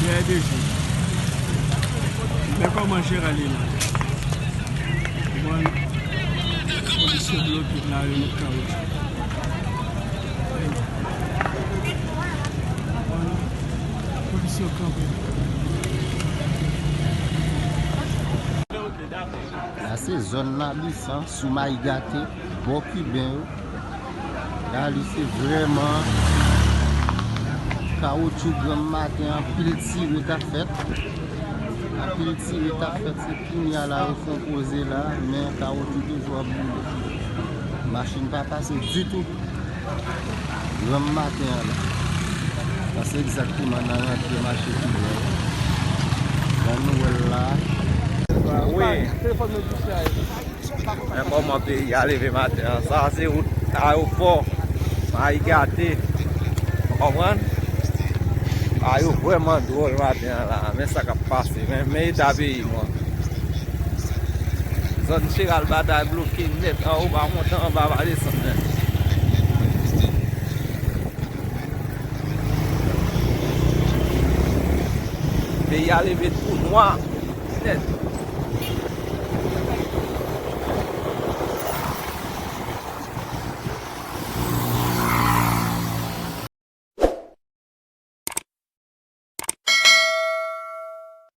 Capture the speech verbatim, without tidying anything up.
Gade de jou. Men kòman Jeral ye la. Bon, polis yo bloke la, yo met kawotchou. Bon, polis yo kanpe. La se zòn Labisan, sou Mayi Gate, bò Kiben yo. La li se vrèman kawotchou granm maten, anpil tire t ap fèt. Anpil tire t ap fèt, se kounye a la yo fè yon poze la, men kawotchou toujou ap boule. Machin pa pase ditou. Granm maten an la. Sa se egzakteman nan rantre mache Kiben. Nan nou wè l la. Wi. Men kòman peyi a leve maten an. Sa se wout ayewopò. Mayi Gate. Ou konprann? Bagay yo vrèman dwòl maten an la. Men sa k ap pase. Men, men eta peyi nou an. Zòn Jeral Batay bloke nèt. Anwo pa monte, anba pa desann nèt. Peyi a leve tou nwa. Nèt.